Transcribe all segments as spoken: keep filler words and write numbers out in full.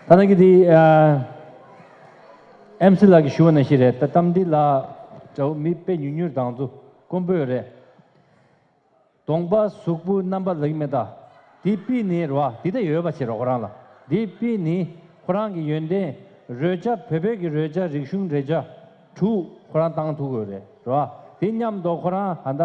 ད་ནང་གི་དེ་ཨ་ཨེམ་སི་ལགས་ཀྱིས་ཞུ་བ་ནང་བཞིན་རེད། ད་གཏམ་འདི་ལ་དགྲ་བོ་མི་དཔེ་ཉུང་ཉུང་དང་ཚོ་དཀོན་པོ་ཡོད་རེད། གདོང་པ་གཟུགས་པོ་རྣམ་པ་ལགས་མེད་ད། འདི་པི་ནི་རེད་བ། འདི་ད་ཡོད་པ་བྱེད་རོགས་རང་ལ། འདི་པི་ནི་ཁོ་རང་གི་ཡོན་ཏན་རོལ་ཆ་བོད་པའི་གི་རོལ་ཆ་རིག་གཞུང་རོལ་ཆ་དྲུག་ཁོ་རང་བཏང་ཐུབ་དགོས་རེད་རེད་བ། དེ་མཉམ་དུ་ཁོ་རང་ཧ་ད་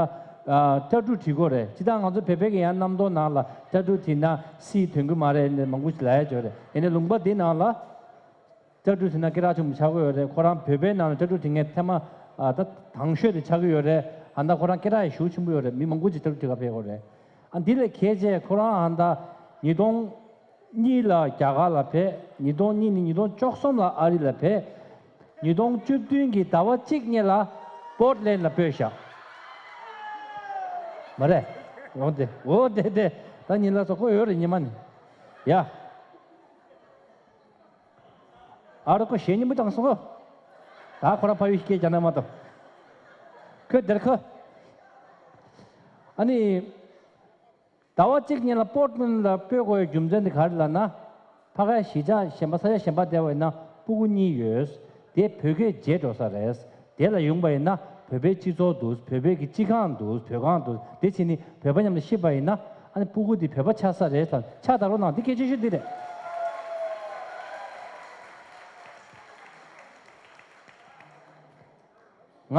ཨ་ཊ་ཊུ་བྲིས་དགོས་རེད། ཅི་ད་ང་ཚོ་བོད་པའི་གི་ཡང་རྣམ་རྟོག་ནང་ལ་ཊ་ཊུ་བྲིས་ན་སི་དོན་གི་མ་རེད་ནས་མང་པོ་ཞིག་ལབ་ཡ་ཅིག་ཡོད་རེད། ཡིན་ནའི་ལུང་པ་འདི་ནང་ལ་ཊ་ཊུ་བྲིས་ན་སྐད་གྲགས་ཆེན་པོ་ཆགས་ཀྱི་ཡོད་རེད། ཁོ་རང་བོད་པའི་ནང་ལ་ཊ་ཊུ་བྲིས་མཁན་ཐེངས་མ་ཨ་ད་དང་ཤོས་དེ་ཆགས་ཀྱི་ཡོད་རེད། ཧ་ད་ཁོ་རང་སྐད་གྲགས་ཡང་ཞེ་པོ་ཆེན་པོ་ཡོད་རེད། མི་མང་པོ་ཅིག་ཊ་ཊུ་བྲིས་ག་ཕེབས་ཀྱི་ཡོད་རེད། ཨ་འདི་ལས་གལ་ཆེ་ཁོ་རང་ཨ་ད་ཉིས་སྟོང་གཉིས་ལ་རྒྱ་གར་ལ་ཕེབས། ཉིས་སྟོང་གཉིས་ནས་ཉིས་སྟོང་བཅུ་གསུམ་ལ་ཨ་རི་ལ་ཕེབས། ཉིས་སྟོང་བཅུ་བདུན་གྱི་ཟླ་བ་གཅིག་ཉིན་ལ་པོར་ཊ་ལེན་ཌ་ལ་སྤོས་བཞག་མ་རེད། འོ་དེ་འོ་དེ་དེ་ད་ཉིན་ལ་སོ་ཁོ་ཡོད་རེད་ཉི་མ་ནི། ཡ། ཨ་རོ་ཁོ་ཞེ་སྙིང་པོ་བཏང་སོང་ཨ། ད་ཁོ་རང་ཕ་ཡུལ་སྐད་རྒྱག་ན་མ་གཏོགས། ཁོས་དེར་ཁོ། ཨ་ནི། ཟླ་བ་གཅིག་ཉིན་ལ་པོར་ཊ་ལེན་ཌ་ལ་སྤོས་དགོས་པའི་རྒྱུ་མཚན་དེ་ག་རེ་ལབ་ན། ཕ་གའི་གཞིས་ཆགས་གཞན་པ་ས་ཆ་གཞན་པ་བསྡད་པ་ཡིན་ན་སྤུ་གུ་གཉིས་ཡོད། དེ་བོད་སྐད་བརྗེད་འགྲོ་ས་རེད། དེ་ལ་ཡོང་པ་ཡིན་ན་བོད་པའི་སྤྱི་ཚོགས་འདུག་བོད་པའི་གི་སྤྱི་ཁང་འདུག་བོད་ཁང་འདུག་དེ་བྱས་ནས་བོད་པ་མཉམ་དུ་ཤི་བ་ཡིན་ན་ཨ་ནི་སྤུ་གུ་དེ་བོད་པ་ཆགས་ས་རེད་དང་ཆགས་ད་རོགས་གནང་། དེ་སྐད་ཆ་ཤོད་དེ་རེད། ང་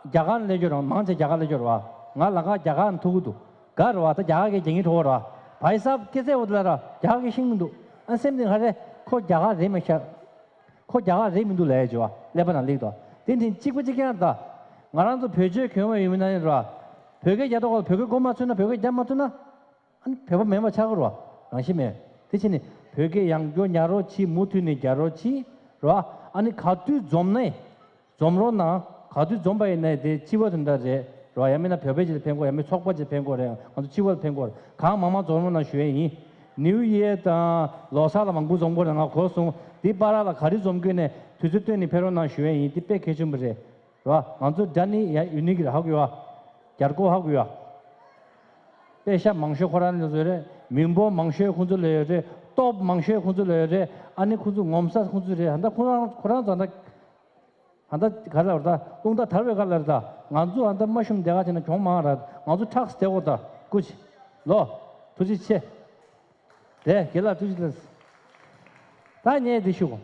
རྒྱ་གར་ནས་སླེབས་རྒྱུ་རང་མང་ཆེ་རྒྱ་གར་སླེབས་རྒྱུ་རེད་བ། ང་ལམ་ཁ་རྒྱ་གར་ནས་ཐུག་གི་འདུག་ག་རེད་བ། ད་རྒྱ་གར་སྐད་རྒྱག་མཁན་གྲོགས་རེད་བ། བྷའི་སབ་སྐད་ཚད་འོ་དེ་ལ་ར་རྒྱ་གར་སྐད་ཤེས་མི་འདུག་ཨ་སེམས་ནས་ག་རེ་ཁོ་རྒྱ་གར་རེད་མ་ཤག་ཁོ་རྒྱ་གར་རེད་མི་འདུག་ལབ་ཡ་བྱས་བ་ཀླད་པ་ནང་སླེབས་འདུག་དེ་འདི་གཅིག་པ་གཅིག་རྐྱང་རེད་ད། ང་རང་ཚོ་བོད་ཆས་གྱོན་པ་ཡོད་མིན་ན་ཡིན་ར། བོད་སྐད་རྒྱག་མདོག་ཁ་ལ་བོད་སྐད་གོ་མ་ཚོད་ན་བོད་སྐད་རྒྱག་མ་ཐུབ་ན། ཨ་ནི་བོད་པ་མིན་པ་ཆགས་ཀྱི་རེད་བ། རང་བཞིན་མེད། དེ་བྱས་ནས་བོད་སྐད་ཡང་སྐྱོར་ཉར་རོགས་གྱིས། མུ་མཐུད་ནས་རྒྱག་རོགས་གྱིས་རེད་བ། ཨ་ནི་ག་དུས་འཛོམས་ནའི་འཛོམས་རོགས་གནང་། ག་དུས་འཛོམས་པ་ཡིན་ནའི་དེ་སྤྱི་པ་དོན་དག་རེད་རེད་བ། ཡང་མིན་ན་བོད་པ་ཅིག་ལ་ཕན་གོ་ཡང་མིན་ཚོགས་པ་ཅིག་ལ་ཕན་གོ་རེད། ང་ཚོ་སྤྱི་པ་ལ་ཕན་གོ་རེད། གང་མང་མང་འཛོམས་རོགས་གནང་ཞུ་ཡས་ཡིན། ནིའུ་ཡེར་དང་ལོ་གསར་ལ་མང་པོ་འཛོམས་གོ་རེད། ང་གོ་སོང་། འདི་བར་ལ་ག་རེ་འཛོམས་དགོས་ནས་དུས་ཚོད་བཏོན་ནས་ཕེབས་རོགས་གནང་ཞུ་ཡས་ཡིན། འདི་དཔེ་གལ་ཆེན་པོ་རེད། རེད་བ། ང་ཚོ་འདྲ་ནི་ཡ་ཡུ་ནི་ཀི་རེད། ཧ་གོ་ཡོད་བ། རྒྱ་སྒོར་ཧ་གོ་ཡོད་བ། པེ་ཤ་མང་ཤོས་ཁོ་རང་ལ་བཟོས་རེད། མི་འབོར་མང་ཤོས་ཁོ་ཚོ་ལ་ཡོད་རེད། སྟོབས་མང་ཤོས་ཁོ་ཚོ་ལ་ཡོད་རེད། ཨ་ནི་ཁོ་ཚོ་ངོ་མཚར་ཁོ་ཚོ་རེད། ཧ་ད་ཁོ་རང་ཁོ་རང་ཚོ་ཧ་ད་ཧ་ད་ག་རེ་ལབ་རེད་ད། རླུང་རྟ་དར་བའི་སྐབས་ལ་རེད་ད། ང་ཚོ་ཧ་ད་མ་ཤུམ་དེ་ག་བྱས་ན་གྱོང་མང་རེད། ང་ཚོ་ཁྲག་དེ་གོ་ད་སྐུ་མཁྱེན། ལོ། ཐུགས་རྗེ་ཆེ། དེ་དགེ་ལགས་ཐུགས་རྗེ་ཆེ། ད་ངས་འདི་ཞུ་གོ།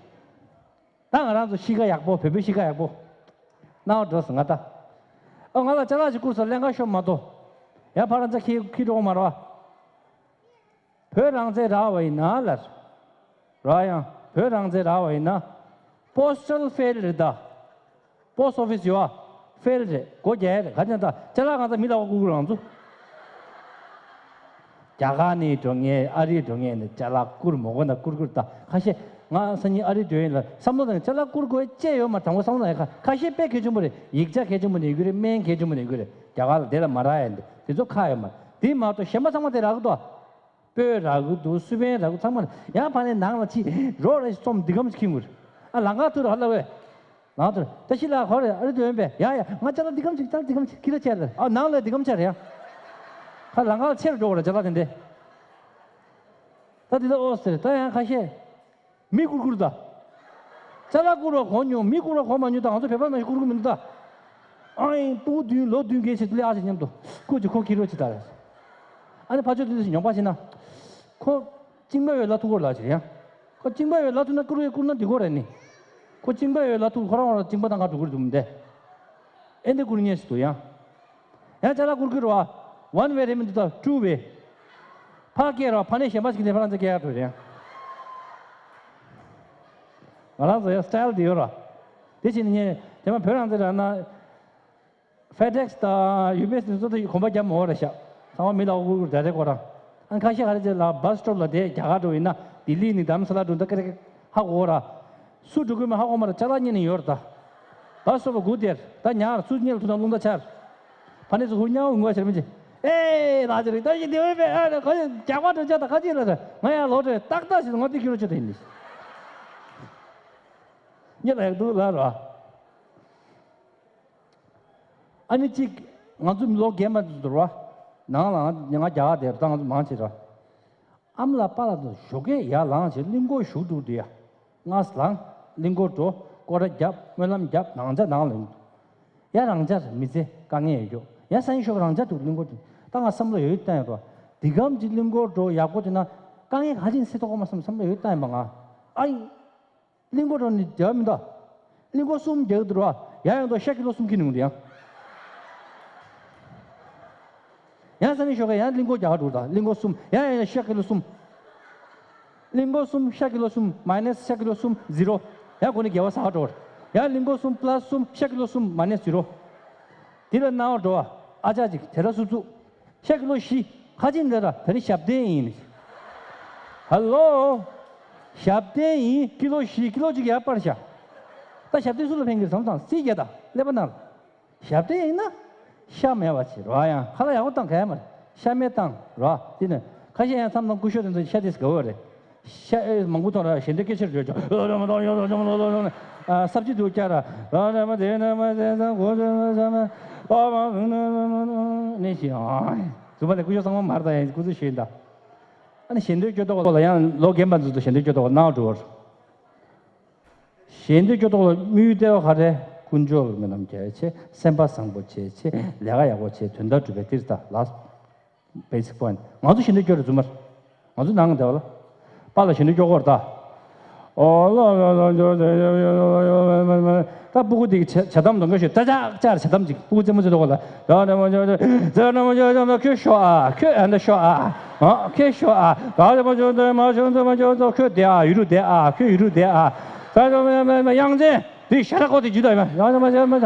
ད་ང་རང་ཚོ་གཤིས་ཀ་ཡག་པོ། བོད་པའི་གཤིས་ཀ་ཡག་པོ་གནང་བ་འགྲོ་སོང་ང་ད། ཨ་ང་ལ་ཅ་ལག་ཅིག་བསྐུར་སོང་། ཀླན་ཀ་ཤོར་མ་གཏོགས། ཡ་ཕར་རང་ཅག་ཁྱི་ཁྱི་འགྲོ་མ་རེད་བ། བོད་རང་བཙན་རག་པ་ཡིན་ན་ལར། ར་ཡང་བོད་རང་བཙན་རག་པ་ཡིན་ན། པོ་སི་ཊལ་ཕེལ་རེད་ད། པོ་སི་ཊི་ཨོ་ཕི་སི་ཡོད་བ། ཕེལ་རེད། སྒོ་རྒྱག་ཡ་རེད། ག་ཅན་ད་ཅ་ལག་ང་ཚོ་མི་ལ་བ་བསྐུར་བསྐུར་ང་ཚོ། རྒྱ་གར་ནས་འགྲོ་མཁན། ཨ་རི་འགྲོ་མཁན་ནས་ཅ་ལག་བསྐུར་མ་དགོས་ན་བསྐུར་བསྐུར་ད། ཁ་ཤས་ང་སང་ཉིན་ཨ་རི་འགྲོ་ཡིན་ལ་བསམ་བློ་བཏང་། ཅ་ལག་བསྐུར་དགོས་ཅེས་ཡོད་མ་རེད། དང་པོ་བསམ་བློ་བཏང་ཡ། ཁ་ཁ་ཤས་དཔེ་གལ་ཆེན་པོ་རེད། ཡིག་ཆ་གལ་ཆེན་པོ་ནས་ཡོད་རེད། སྨན་གལ་ཆེན་པོ་ནས་ཡོད་རེད། རྒྱ་གར་ལ་དེ་ལ་མ་རག་ཡ་འདི་དེ་ཚོ་ཁག་ཡོད་མ་རེད། དེ་མ་གཏོགས་གཞན་པ་ཚང་མ་དེ་རག་གི་འདུག་སྤོས་རག་གི་འདུག་སུ་བན་རག་གི་ཚང་མ་རེད། ཡང་ཕ་ནས་ནང་ལ་ཕྱིན་རོགས་རེ་ཞིག་རྩོམ་འདི་གམ་ཞིག་ཁྱེར་དགོས་རེད། ཨ་ལང་ཀ་ཐུག་ར་ཧ་ལ་བས། ལང་ཐུག་ད་ཤི་ལ་ཁོ་རེ་ཨ་རི་དུ་ཡོན་པས། ཡ་ཡ་ང་ཅ་ལག་འདི་གམ་ཞིག་ཅ་ལག་འདི་གམ་ཞིག་ཁྱི་ལ་ཆེ་རེད། ཨ་ནང་ལ་འདི་གམ་ཆ་རེད་ཡ། ཁ་ལང་ཀ་ལ་ཆེར་འགྲོ་བ་རེད་ཅ་ལག་དེ་འདྲས། ད་འདི་ལ་ཨོ་ཟེར། ད་ཡང་ཁ་ཤས། མི་བསྐུར་བསྐུར་ད། ཅ་ལག་བསྐུར་བ་གོ་མྱོང་། མི་བསྐུར་བ་གོ་མ་མྱོང་། ད་ང་ཚོ་བོད་པ་ནང་བཞིན་བསྐུར་གི་མི་འདུག་ད། ཨ་ཡིན་སྤུ་གུ་བདུན་ལོ་བདུན་བརྒྱད་ཕྱིན་ལས་ཨ་ཅེ་མཉམ་དུ་ཁོ་ཅིག་ཁོ་ཁྱི་རོ་ཅིག་ད་རེད། ཨ་ནི་ཕ་ཆོས་དེ་ཚོ་ཉོག་པ་བྱེད་ན། ཁོ་གཅིན་པ་ཡོད་ལ་ཐུག་གོ་ལ་ཅིག་ཡང་། ཁོ་གཅིན་པ་ཡོད་ལ་ཐུག་ན་བསྐུར་བས་བསྐུར་ན་འགྲིག་གོ་རེད་ནི། ཁོ་གཅིན་པ་ཡོད་ལ་ཐུག་ཁོ་རང་རང་གཅིན་པ་དང་ག་འགྲོ་གི་འདུག་མི་འདས། ཨེ་འདི་བསྐུར་ཉེས་སུ་འདུག་ཡང་། ཡང་ཅ་ལག་བསྐུར་གི་རེད་བ། ཝན་ཝེ་རེད་མི་འདུག་ད་ཊུ་ཝེ། ཕ་སྐད་རེད་བ། ཕ་ནས་གཞན་པ་ཞིག་ནས་ཕ་རང་ཚོ་སྐད་ཡག་འགྲོ་རེད་ཡང་། ང་རང་ཚོ་ཡང་སི་ཊལ་དེ་ཡོད་ར། དེ་བྱས་ནས་ངས་དེ་མ་བོད་རང་བཙན་རག་ན། ཕེ་ཌེག་སི་དང་ཡུ་པི་ཨེ་སི་དེ་ཚོ་ད་གོམ་པ་རྒྱབ་མ་འོས་ར་ཤག་ཚང་མ་མི་ལ་འོ་གུར་གུར་ད་རེ་ཁོ་རང་། ཨ་ཁ་ཤས་ག་རེ་བྱས་ལ་བྷ་སི་སི་ཊོབ་ལ་དེ་རྒྱ་གར་འགྲོ་ཡིན་ན་ལྡི་ལི་ནས་དྷ་རམ་ས་ལ་འགྲོ་ད་ཀ་རེ་ཧ་གོ་ར། སུ་འགྲོ་གི་མེད་ཧ་གོ་མ་ར་ཅ་ལག་གཉིས་ནས་ཡོད་ར་ད། བྷ་སི་སི་ཊོབ་ལ་སྒུག་དེར་ད་ཉར་སུ་གཉེར་ཐུབ་ན་རླུང་རྟ་འཕྱར། ཕ་ནས་སུ་ཧུར་ཉག་ངུ་བ་ཤར་མི་བྱེད། ཨེ་ལགས་ཅི་རེད་ད་ཡིན་དེ་བས་པས་ཨ་རེ་ཁ་ཡིན་རྒྱག་པ་འགྲོ་ཆ་ད་ཁ་ཅིག་ལ་རེད། ང་ཡང་ལོ་རེ་ཏག་ཏག་ཞིག་ང་དེ་ཁྱི་རོ་ཆ་ད་ཡིན་ནི། ཉེ་ལ་ཡག་འདུག་ལ་ར། ཨ་ནི་གཅིག་ང་ཚོ་མི་ལོ་རྒན་པ་ཚོ་འདུག་ར། ནང་ལ་ང་རྒྱ་གར་དེར་ད་ང་ཚོ་མང་ཆེ་ར། ཨ་མ་ལ་པ་ལ་ཚོ་ཞོགས་ཀས་ཡར་ལངས་བྱས་གླིང་སྐོར་ཞུགས་འདུག་དུས་ཡ། སྔགས་བླངས། གླིང་སྐོར་འགྲོ། སྐོར་ར་བརྒྱབ། སྨོན་ལམ་བརྒྱབ། རང་འཇགས་ནང་ལ་ཡོང་། ཡ་རང་འཇགས་མི་ཚེ་དཀའ་ངལ་ཡོད་རྒྱུ། ཡ་སང་ཉིན་ཞོགས་རང་འཇགས་འདུག་གླིང་སྐོར་དེ། ད་ང་བསམ་བློ་ཡོད་བཏང་ཡོད་དོ། འདི་གམ་གྱི་གླིང་སྐོར་འགྲོ་ཡག་པོ་དེ་ན་དཀའ་ངལ་ག་ཅིག་སེལ་ཐུབ་ཀྱི་མ་བསམ་བསམ་བློ་ཡོད་བཏང་ཡོད་པ་ང་། ཨ་ཡིན། གླིང་སྐོར་འགྲོ་ནི་བདེ་བ་མི་འདུག་གླིང་སྐོར་གསུམ་རྒྱག་གི་འདུག་ར། ཡང་ཡང་དུ་ཤ་ཀི་ལོ་གསུམ་ཁྱེར་ནི་འདུག་ཡང་། ཡང་སང་ཉིན་ཞོགས་ཀས་ཡང་གླིང་སྐོར་རྒྱག་ག་འགྲོ་ད། གླིང་སྐོར་གསུམ། ཡང་ཡང་ཡང་ཤ་ཀི་ལོ་གསུམ། གླིང་སྐོར་གསུམ། ཤ་ཀི་ལོ་གསུམ། མའི་ནས་ཤ་ཀི་ལོ་གསུམ། ཟི་རོ། ཡང་སྒོ་ནས་དགེ་བ་བསགས་འགྲོ། ཡང་གླིང་སྐོར་གསུམ་པ་ལ་སི་གསུམ། ཤ་ཀི་ལོ་གསུམ། མའི་ནས་ཟི་རོ། དེ་ལ་སྣང་བ་འགྲོ་བ། ཨ་ཅག་ཅིག་དེ་ལ་སུབ་ཚུགས། ཤ་ཀི་ལོ་བཞི། ཁ་ཅིག་འདི་ར་ད་ནི་ཞབས་བརྟན་ཡིན། ཧ་ལོ། ཞབས་བརྟན་ཡིན། ཀི་ལོ་བཞི། ཀི་ལོ་གཅིག་ཡར་སྤར་བཞག་ད་ཞབས་བརྟན་སུ་ལ་ཕན་གི་རེད་བསམ་བསམ། རྩིས་རྒྱག་ད་ཀླད་པ་ནང་ལ། ཞབས་བརྟན་ཡིན་ན། ཤ་མེད་པ་བྱེད་རོགས། ཡང་ཁ་ལག་ཡག་པོ་བཏང་ག་ཡ་མ་རེད། ཤ་མེད་བཏང་རོགས། དེ་ནི་ཁ་ཤས་ཡང་མཚམས་མཚམས་སྐུ་ཞབས་དེ་ཚོ་ཤ་དེ་དགའ་བོ་རེད། ཤ་ཨེ་མང་པོ་ཐོག་ལ་ཞལ་འདོན་སྐད་ཆར་བརྗོད་ཀྱང་ཨ་ར་མ་དང་ཡོད་དང་ཅམ་ལོ་ལོ་ལོ་ནས་ཨ་སབ་ཅི་དུ་བསྐྱར་ར་ར་ར་མ་དེ་ན་མ་དེ་ས་གོ་ཅ་མ་ཅ་མ་པ་མ་ནུ་ནུ་ནུ་ནུ་ནི་ཞི་ཨ་ཙུ་པ་ནས་སྐུ་ཞབས་ཚང་མ་མར་དང་ཡང་སྐུ་ཚེ་ཞུས་ད། ཨ་ནི་ཞལ་འདོན་སྐྱོ་ཏོག་ལ་ཡང་ལོ་རྒན་པ་ཚོ་ཚོ་ཞལ་འདོན་སྐྱོ་ཏོག་ལ་གནང་འགྲོ་བར། ཞལ་འདོན་སྐྱོ་ཏོག་ལ་དམིགས་ཡུལ་ལྟེ་བ་ག་རེ། དཀོན་མཆོག་ལ་སྨོན་ལམ་རྒྱག་ཡ་བྱེད། སེམས་པ་བཟང་པོ་བྱེད་བྱེད། ལས་ཀ་ཡག་པོ་བྱེད། དོན་དག་སྒྲུབ་པའི་འདིར་ད་ལ། Basic point། ང་ཚོ་ཞལ་འདོན་སྐྱོ་རེད་རྫུན་མར། ང་ཚོ་ནང་བསྡད་པ་ལ། པཱ་ལགས་ཞལ་འདོན་སྐྱོ་གོ་རེད་ད། ཨོ་ལ་ལ་ལ་ཇོ་ཇོ་ཡོ་ཡོ་ཡོ་ཡོ་མ་མ་མ། ད་སྤུ་གུ་དེ་གི་ཇ་དམ་དང་འགའ་ཤོད་ད་ཅག་ཅག་ཇ་དམ་ཅིག་སྤུ་གུ་རྩེད་མོ་རྩེ་དོ་གོ་ལ། ཇོ་ན་མ་ཇོ་ཇོ་ཇོ་ན་མ་ཇོ་ཇོ་ན་ཁྱོད་ཤོག་ཨ། ཁྱོད་ཨ་འདྲ་ཤོག་ཨ། ཨ་ཁྱོད་ཤོག་ཨ། ད་ཇོ་མ་ཇོ་ཇོ་མ་ཇོ་ཇོ་མ་ཇོ་ཇོ་ཁྱོད་བསྡད་ཨ། ཡུ་རུ་བསྡད་ཨ། ཁྱོད་ཡུ་རུ་བསྡད་ཨ། ད་ཇོ་མ་མ་མ་དབྱངས་ཅན། དེ་ཞེ་དྲག་ཁོག་དེ་ཇུས་དག་ཡོད་མ། ཡང་ཡང་མ་ཡང་མ་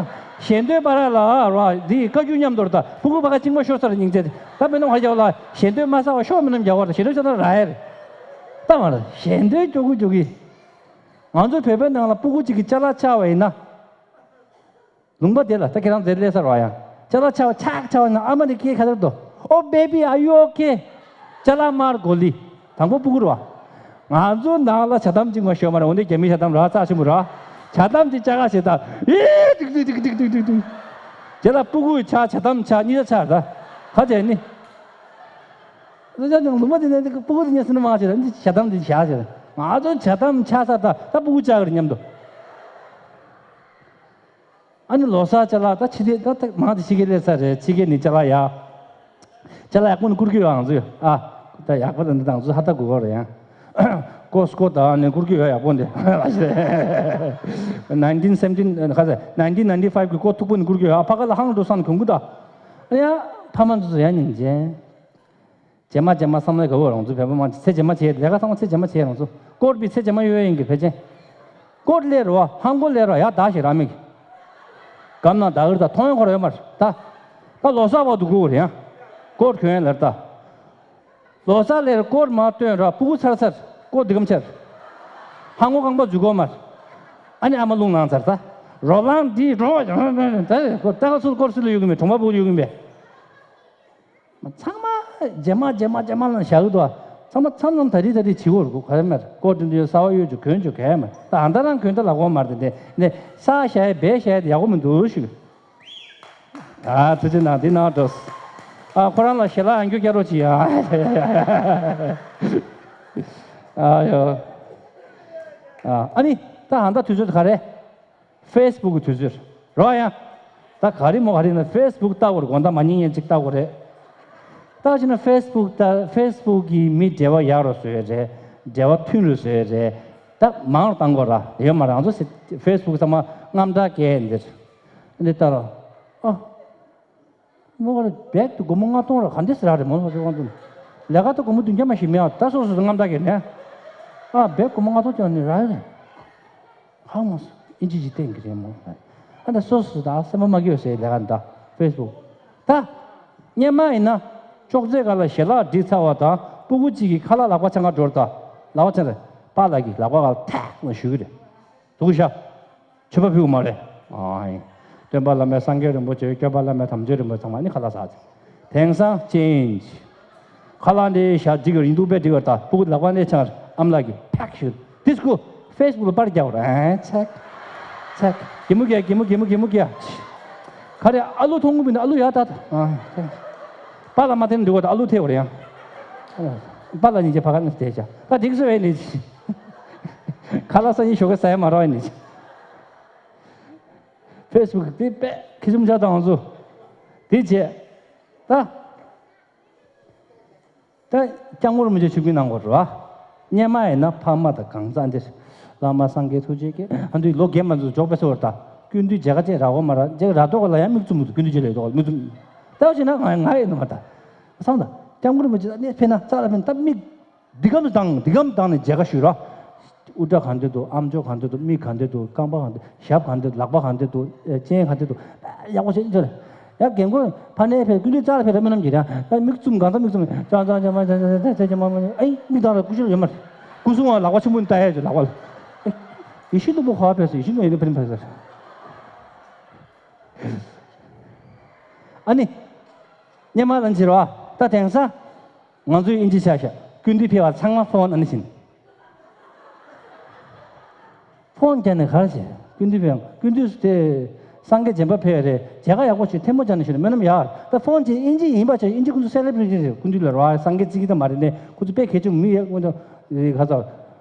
ཞལ་འདོན་པ་ར་ལ་ར་འདི་བཀའ་བརྒྱུད་མཉམ་དུ་ར་ད་ཕྲུ་གུ་ཕ་ག་གཅིག་མ་ཤོར་ས་ར་སྙིང་རྗེ་དེ་ད་དཔེ་ནོ་ཧ་རྒྱག་ལ་ཞལ་འདོན་མ་ས་བ་ཤོག་མི་ནམ་རྒྱག་བ་ར་ཞལ་འདོན་ས་ན་ར་ཡེ་རེད། ད་མ་ར་ཞལ་འདོན་ཅོ་གུ་ཅོ་གི། ང་ཚོ་བོད་པའི་ནང་ལ་ཕྲུ་གུ་གཅིག་གི་ཅ་ལག་ཆག་པ་ཡིན་ན། ལུང་པ་དེ་ལ་ད་ཁྱེད་རང་དེར་སླེབས་ས་ར་བ་ཡང་ཅ་ལག་ཆག་པ་ཆག་ཆག་པ་ཡིན་ན་ཨ་མ་དེ་སྐད་ག་དར་དོ། Oh baby, are you okay? ཅ་ལག་མར་གོ་ལི། དང་པོ་སྤུ་གུ་ར་བ། ང་ཚོ་ནང་ལ་ཇ་དམ་གཅིག་མ་ཤོད་མ་རེད། འོ་འདི་རྒྱ་མི་ཇ་དམ་ར་རྩ་ཆེན་པོ་ར། ཇ་དམ་དེ་ཅ་ག་ཞེ་ད། ཨེ་ཏིག་ཏིག་ཏིག་ཏིག་ཏིག་ཏིག་ཏིག་ཏིག་རྗེས་ལ་སྤུ་གུ་ཆག་ཇ་དམ་ཆག་གཉིས་ཆ་ཆག་ད། ག་བྱས་ནི། ལུང་པ་དེ་ནས་སྤུ་གུ་དེ་ཉལ་སྲིན་མ་བྱས་ད་འདི་ཇ་དམ་དེ་བཞག་བྱས། ང་ཚོ་ཇ་དམ་ཆག་ས་ད་ད་སྤུ་གུ་ཆག་གི་རེད་མཉམ་དུ། ཨ་ནི་ལོ་གསར་ཅ་ལག་ད་ཕྱི་དེ་ད་ད་མང་དེ་ཕྱི་རྒྱལ་སླེབས་ཚར་རེད། ཕྱི་རྒྱལ་ནི་ཅ་ལག་ཡག་ཅ་ལག་ཡག་པོ་ནི་བསྐུར་གི་ཡོད་ང་ཚོས་ཨ། ད་ཡག་པོ་ད་འདི་ད་ང་ཚོ་ཧ་ད་དགོས་གོ་རེད་ཡང་། ཀོ་སི་ཀོ་ད་ནི་བསྐུར་གི་ཡོད་ཡག་པོ་འདི། nineteen seventeen ཁ་ས་nineteen ninety five གི་ཀོ་མཐུག་པོ་ནི་བསྐུར་གི་ཡོད་ཨ། ཕ་ག་ལ་ཧང་འགྲོ་སང་གོང་གུ་ད། ཨ་ཡ་ཕ་མ་ཚོ་ཚོ་ཡ་སྙིང་རྗེ། རྗེས་མ་རྗེས་མ་བསམ་བློའི་དགའ་བོ་རང་ཚོ་བོད་པ་མང་ཆེ་ཚེ་རྗེས་མ་བྱེད་ལས་ཀ་ཚང་མ་ཚེ་རྗེས་མ་བྱེད་རང་ཚོ་སྐོར་བི་ཚེ་རྗེས་མ་ཡོད་ཡིན་གི་ཕལ་ཆེར། སྐོར་ལས་རོ་ཧང་གོ་ལས་རོ་ཡ་ད་ཞེ་ར་མིག་གམ་ན་ད་གིར་ད་མཐོང་ཡོང་ཁོ་ར་ཡོད་མར་ད། ད་ལོ་གསར་བ་འདུག་གོ་རེ་ཡང་སྐོར་གྱོན་ལར་ད། ལོ་གསར་ལས་སྐོར་མ་སྟོན་ར་སྤུ་གུ་ཚར་ཚར་སྐོར་འདི་གམ་ཆར། ཧང་གོ་རྐང་པ་འཛུལ་གོ་མར། ཨ་ནི་ཨ་མ་རླུང་ལངས་ཚར་ད། རོ་ལངས་འདི་རོ་ད་ད་ག་ཚོད་སྐོར་སུ་ལ་ཡོད་གི་མེད། གྲོང་པ་སྤུ་གུ་ལ་ཡོད་གི་མེད། ཚང་མ་རྗེས་མ་རྗེས་མ་རྗེས་མ་ལ་བཞག་གི་འདུག་ཚང་མ་མཚམས་མཚམས་ད་རི་ད་རི་བྱེད་དགོས་རེད་གོ་ག་རེ་མེད་རེད། ཀོ་ཏི་འདི་གསར་བ་གཡོ་བཅུག་གྱོན་བཅུག་ག་ཡ་མེད་ད། ཨ་ད་རང་གྱོན་ད་ལག་པ་མར་དེ་འདྲས་ནས་ས་བཞག་ཡ་སྦས་བཞག་ཡ་དེ་ཡག་པོ་མི་འདུག་ཞུ། ཨ་ཐུགས་རྗེ་གནང་འདི་གནང་འགྲོ། ཨ་ཁོ་རང་ལ་ཞལ་ལག་ཡང་རྒྱུ་སྐྱ་རོགས་གྱིས་ཨ། ཨ་ཡོ། ཨ་ཨ་ནི་ད་ཨ་ད་དུས་ཚོད་ག་རེ། ཧྥེ་སི་བུག་གི་དུས་ཚོད་རེད་ཡ། ད་ག་རེ་མོ་ག་རེ་ན་ཧྥེ་སི་བུག་ལྟ་དགོས་རེད། དགོང་དག་མ་ཉལ་ཉལ་ཅིག་ལྟ་དགོས་རེད། ལྟ་བྱས་ན་ཧྥེ་སི་བུག་ལྟ་ཧྥེ་སི་བུག་གིས་མི་འབྲེལ་བ་ཡག་རུ་བཟོས་རེད། འབྲེལ་བ་མཐུན་རུ་བཟོས་རེད། ད་མང་རུ་བཏང་དགོས་ར་ཡོད་མ་རེད། ང་ཚོ་ཧྥེ་སི་བུག་ཚང་མ་དངངས་སྐྲག་སྐྱེ་འདིར་འདི་ལྟ་ར་ཨ། མོ་ག་རེ་བེག་ཏུ་སྒོར་མོ་ལྔ་སྟོང་ར་ག་འདྲས་རག་རེད་མོ་ལ་ཧོ་ཅོ་ཁང་དུ་ལས་ཀ་ཏུ་སྒོར་མོ་བདུན་བརྒྱ་མ་ཞིག་མེད་ཨ། ད་སོ་སོ་སོ་དངངས་སྐྲག་སྐྱེ་ནས་ཨ་བེག་སྒོར་མོ་ལྔ་སྟོང་ཅན་ནི་རག་རེད། ཧང་མོ་སོ་ཨིན་ཇི་ཇི་བསྟན་གི་རེད་མོ། ཨ་ད་སོ་སོ་ད་སེམས་པ་མ་སྐྱིད་ཟེར་ལས་ཀ་འདྲ་ཧྥེ་སི་བུག་ད། སྙན་མ་ཡིན་ན་ཅོག་ཙེ་ག་ལ་ཞལ་ལག་བསྒྲིགས་ཚར་བ་དང་སྤུ་གུ་གཅིག་གི་ཁ་ལག་ལག་པ་ཆང་ག་འགྲོར་ད་ལག་པ་ཆང་རེད་པཱ་ལགས་ཀྱི་ལག་པ་ག་ལ་ཐག་ལ་ཞུ་གི་རེད། དུག་ཤ། མཆོད་པ་ཕུལ་གི་མ་རེད། ཨ་ཡིན། སྟོན་པ་བླ་མེད་སངས་རྒྱས་རིན་པོ་ཆེ་སྐྱོབ་པ་བླ་མེད་དམ་ཆོས་རིན་པོ་ཆེ་ཚང་མ་ནི་ཁ་ལག་ཟ་ཚེ། དེང་སང་ཅེན་ཇི། ཁ་ལག་འདི་ཞག་འགྲིག་ཡིན་འདུག་པས་འགྲིག་པར་ད་སྤུ་གུ་ལག་པ་ནས་ཆང་ཨམ་ལགས་ཀྱི་ཕེག་ཞུ། དེ་སྐུ་ཧྥེ་སི་བུག་ལ་པར་རྒྱག་ར་ཨ་ཚེག་ཚེག་གི་མུ་གི་གི་མུ་གི་མུ་གི་མུ་གི་ཁ་རེ་ཨ་ལུ་མཐོང་གི་མི་འདུག་ཨ་ལུ་ཡ་ད་ད་ཨ་ཚེག་པཱ་ལགས་མ་འཐེན་འགྲིག་པ་ད་ཨ་ལུ་འཐེན་པ་རེད་ཡང་། པཱ་ལགས་ཉིན་རྗེ་ཕ་ག་ནས་བསྡད་བྱ་ད་འགྲིག་སོ་ཨེ་ནི། ཁ་ལག་ཟ་ཡི་ཞོགས་ཀས་ཟ་ཡ་མ་རག་ཡིན་ནི། ཕེ་སི་བུག་དེ་པས་ཁི་ཆུམ་ཆ་དང་ང་ཚོ་དེ་བྱས། ད་ད་སྐྱབས་མགོན་རིན་པོ་ཆེ་ཆིབས་བསྒྱུར་གནང་དགོས་རེད་བ། སྔོན་མ་ཡིན་ན་ཕ་མ་དང་གང་ཟག་འདི་བླ་མ་སངས་རྒྱས་ཐུགས་རྗེ་ཀྱིས་ཨ་འདུས་ལོ་རྒན་མ་ཚོ་འཇོག་པའི་སོར་ད་སྐུ་མདུན་མཇལ་ཁ་བཅས་རག་གོ་མ་རག་མཇལ་ཁ་རག་མདོག་ལ་ཡང་མིག་བཙུམ་མི་འདུག་སྐུ་མདུན་མཇལ་ལས་མདོག་ལ་མིག་བཙུམ། ད་བྱས་ན་ང་ང་ཡིན་ནོ་མ་ད། བསམ་ད་སྐྱབས་མགོན་རིན་པོ་ཆེ་ད་གནས་ཕེབས་ན་རྩ་ལ་ཕེབས་ན་ད་མིག་འདི་གམ་དུ་བཏང་འདི་གམ་དུ་བཏང་ནས་མཇལ་ཁ་ཞུས་རོགས། དབུ་སྐྲ་གང་འདྲ་འདུག་ཨམ་ཅོག་གང་འདྲ་འདུག་མིག་གང་འདྲ་འདུག་རྐང་པ་གང་འདྲ་ཞབས་གང་འདྲ་འདུག་ལག་པ་གང་འདྲ་འདུག་ཨེ་སྤྱན་གང་འདྲ་འདུག་ཡག་པོ་བྱེད་ཅོ་རེ། ཡ་རྒན་རྒོན་ཕ་ནས་ཕེབས་སྐུ་མདུན་རྩ་ལ་ཕེབས་ར་མི་རྣམས་ཀྱིས་ར་ཡ་མིག་བཙུམ་གང་ཚ་མིག་བཙུམ་ཅང་ཅང་ཅང་མ་ཅང་ཅང་ཅང་ཅང་ཅང་མ་མ་ཨེ་མིག་དང་ར་སྐུ་ཞབས་ཡོད་མ་རེད། སྐུ་སྲུང་བ་ལག་པ་ཆེན་པོ་ནས་ལྟ་ཡ་ཅོ་ལག་པ་ལ། ཨེ་ཡེ་ཤེས་སློབ་དཔོན་ག་པ་ཕེབས་སོང་ཡེ་ཤེས་སློབ་དཔོན་ཡིན་ན་ཕ་རིམ་ཕེབས་ཟེར། ཨ་ནི། སྙན་མ་ལན་བྱེད་རོགས་ཨ། ད་དེང་སང་ང་ཚོའི་ཨིན་ཇི་ཆ་ཤ་སྐུ་མདུན་ཕེབས་པ་ཚང་མ་ཕོན་ཨ་ནི་བྱིན། ཕོན་རྒྱག་ནས་ག་རེ་བྱེད། སྐུ་མདུན་ཕེབས་སྐུ་མདུན་དེ་སངས་རྒྱས་རྗེས་འབངས་ཕེབས་རེད་མཇལ་ཁ་ཡག་པོ་ཞིག་ཐལ་མོ་སྦྱར་ནས་ཞུ་ནས་སྨོན་ལམ་ཡག་ད་ཕོན་གྱིས་ཨིན་ཇི་ཡིན་པ་ཆ་ཨིན་ཇི་ཁོང་ཚོ་སེ་ལེ་བྷི་རི་ཊི་རེད་སྐུ་མདུན་ལ་རོགས་ཨ་སངས་རྒྱས་བརྩི་གི་ད་མ་རེད་ནས་ཁོང་ཚོ་དཔེ་གལ་ཆེན་མི་ཡག་སྔོན་དུ་ག་ཚོད།